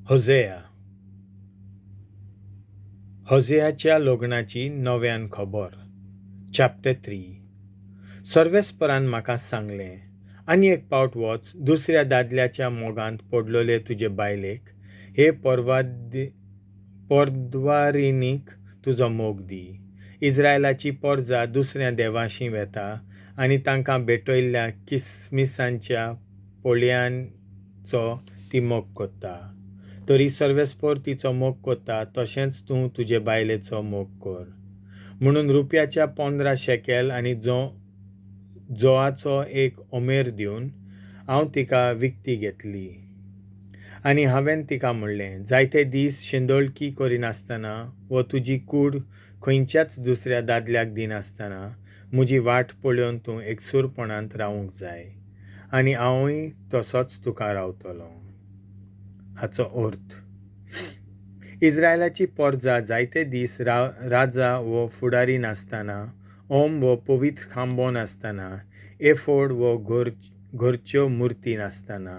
होझेया. होझेयाच्या लग्नाची नव्यान खबर. चॅप्टर 3. सर्वेस्परान म्हाका सांगलें, आनी एक पावट वच, दुसऱ्या दादल्याच्या मोगांत पडलोले तुजे बायलेक, हे परद्वारिणीक तुजो मोग दी. इस्रायलाची परजा दुसऱ्या देवाशी वेता आनी तांकां भेटयल्ल्या किसमिसांच्या पोळयांचो ती मोग कोत्ता. तरी सर्वेस्पर तिचो मोग कोत्ता तशेंच तूं तुजे बायलेचो मोग कर. म्हणून रुपयाच्या 15 शेकेल आनी जोआचो एक ओमेर दिवन हांव तिका विकती घेतली. आनी हांवें तिका म्हणलें, जायते दीस शिंदळकी करिनासतना वो तुजी कूड खंयच्याच दुसऱ्या दादल्याक दिनासतना म्हजी वाट पळोवन तूं एकसूरपणांत रावूंक जाय, आनी हांवूय तसोच तुका रावतलो. हाचो अर्थ, इस्रायलाची परजा जायते दीस राजा वो फुडारी नासतना, ओम वो पवित्र खांबो नासतना, एफोड वो घरच्यो मुर्ती नासतना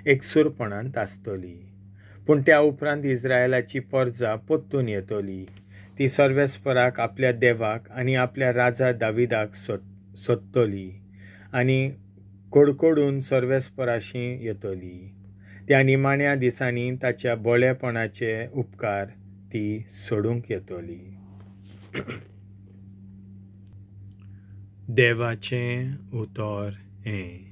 एकसूरपणांत आसतली. पूण त्या उपरांत इस्रायलाची परजा परतून येतली. ती सर्वेस्पराक आपल्या देवाक आनी आपल्या राजा दाविदाक सोदतली आनी कडकडून सर्वेस्पराशी येतली. त्या निमाण्या दिसांनी ताच्या बोळेपणाचे उपकार ती सोडूंक येतली. देवाचें उतर हें.